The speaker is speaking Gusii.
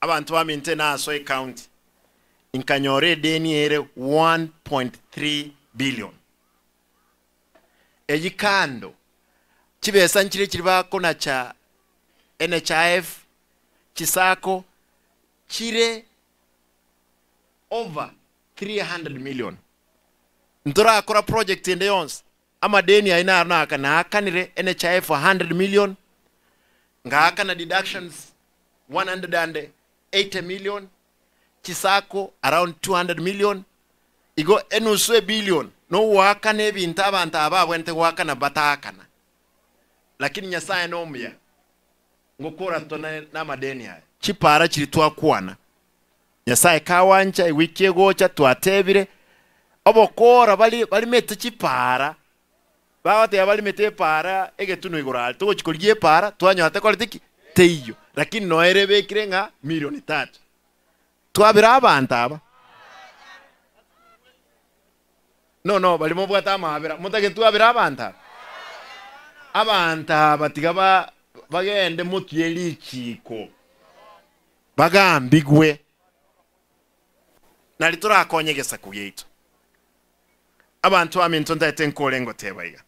Abanto baminto nasoa ecounty, nkanyora edeni ere 1.3 billion. Eyio kando, chibesa nchire chiri bakonacha NHIF, chisacco, chire over 300 million. Ntorakora project ende yonsi, amadeni ayio naro naka naakanire NHIF 100 million, ngaakana deductions 180 million, chisacco around 200 million, igo enusu ebillion nogoakana ebinto abanto aba babwenerete goakana bataakana. Lakini Nyasaye nomuya, ngokora tone namadeni aya. Chipara chiria twakwana, Nyasaye kawancha ewiki egocha twatebire, obokora bari barimete chipara, bagoteba barimete epara egetunwa igoro aria, togochi korigia epara twanyora tekoreti ki? Teiyo. Lakini noyo ere ebekire ng'a milioni tatu. Twabire abanto aba. No no baria mobwate amaabera, motagete twabere abanto aba? Abanto aba tiga ba bagende motwe richiiko, bagambigwe, nari torakonye egesaku giaito. Abanto baminto ntagete nkore ngoteba iga.